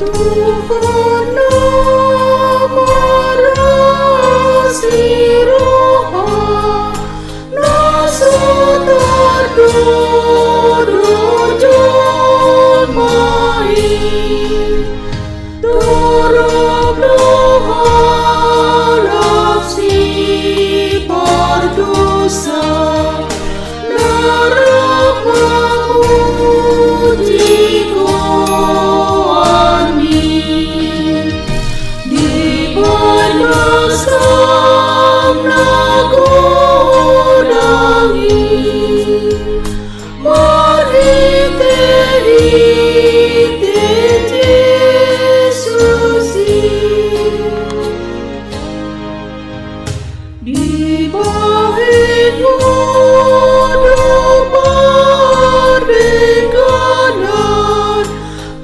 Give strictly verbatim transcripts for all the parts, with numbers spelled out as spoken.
Tuhan na marasi roha, na so tardodo jolma i, torop do halak sipardosa, na rap mamuji goarMi. Dibahen na godang i, marhitehite Jesus i. Dibahen Ho do pardengganan,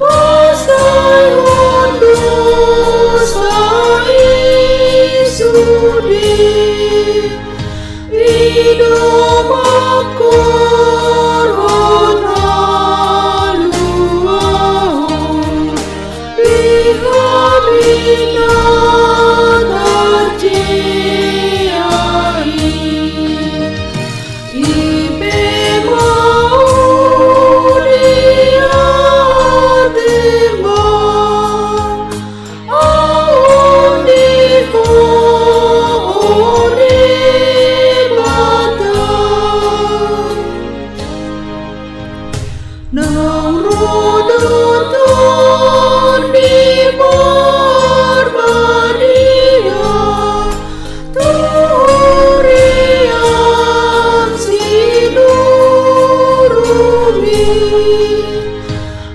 pasaehon dosa i sude. I do mangkorhon haluaon di hami na tarjea i. I pe mauliate ma, ahu di Ho, o Debata. Naung ro do Tondi Parbadia tu hurian siluruhmi,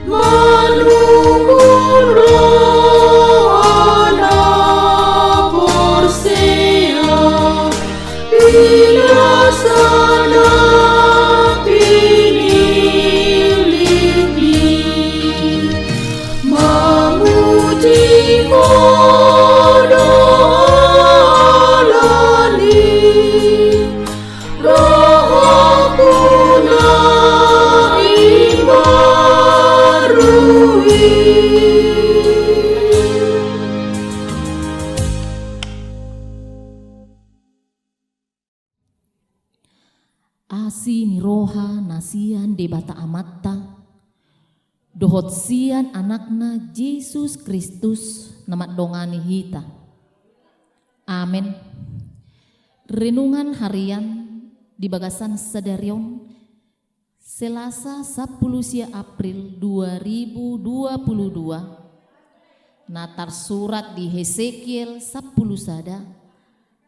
manungkun roha na porsea, di nasa na pinilihMi. Mamuji Ho do ala ni rohangku na imbaru i. Asi ni roha na sian Debata Amanta, dohot sian Anakna Jesus Kristus na mandongani hita. Amen. Renungan harian di bagasan sadari on, Selasa sampulu sia April dua ribu dua puluh dua, na tarsurat di Hesekiel sampulu sada,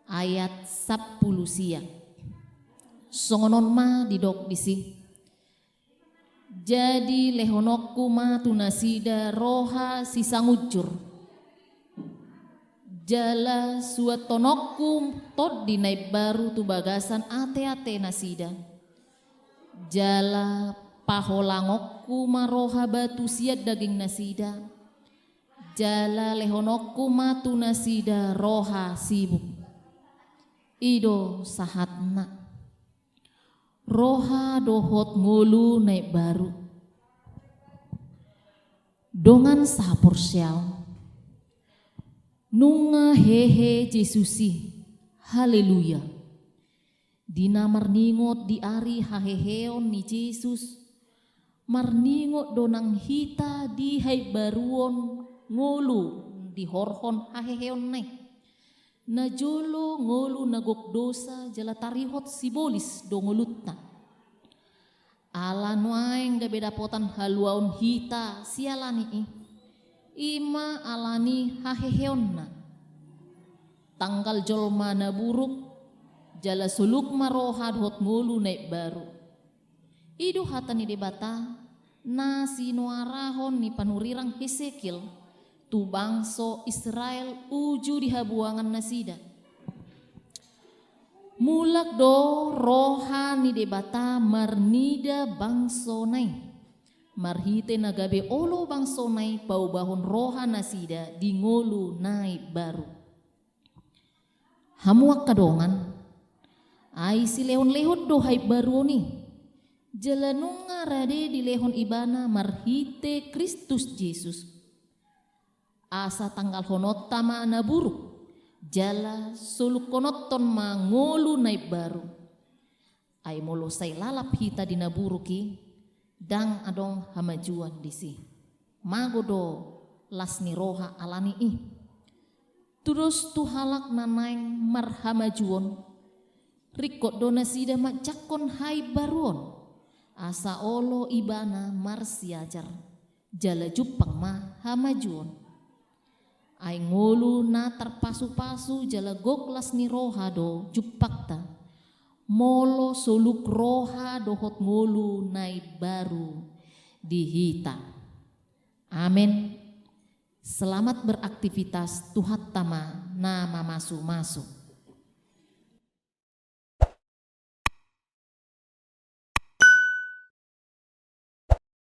ayat sampulu sia. Songon on ma didok disi: Jadi lehononku ma tu nasida roha sisangunjur, jala suanhononku tondi na imbaru tu bagasan ateate nasida. Jala paholangonku ma roha batu sian daging nasida, jala lehononku ma tu nasida roha sibuk. I do sahatna. Roha dohot ngolu na imbaru. Dongan sahaporseaon, nunga hehe Jesus i. Haleluya. Di na marningot di ari haheheon ni Jesus, marningot do nang hita di haimbaruon ngolu dihorhon haheheonna i. Na jolo ngolu na gok dosa jala tarihot sibolis do ngolunta. Ala nuaeng gabe dapotan haluaon hita siala ni i, i ma ala ni haheheonna. Tanggal jolma na buruk, jala soluk ma roha dohot ngolu na imbaru. I do hata ni Debata na sinuarahon ni panurirang Hesekiel tu bangso Israel uju di habuangan nasida. Mulak do roha ni Debata marnida bangsona i, marhite na gabe olo bangsona i paubahon roha nasida di ngolu na imbaru. Hamu angka dongan, ai silehonlehon do haimbaruon i, jala nunga rade dilehon ibana marhite Kristus Jesus. Asa tanggalhononta ma na buruk, jala solukhononta ma ngolu na imbaru. Ai molo sai lalap hita di na buruk i, ndang adong hamajuon disi. Mago do las ni roha alani i. Tudos tu halak na naeng marhamajuon, ringkot do nasida manjangkon haimbaruon, asa olo ibana marsiajar, jala jumpang ma hamajuon. Ai ngolu na tarpasupasu jala gok las ni roha do jumpangta, molo soluk roha dohot ngolu na imbaru di hita. Amen. Selamat beraktivitas, Tuhanta ma na mamasumasu.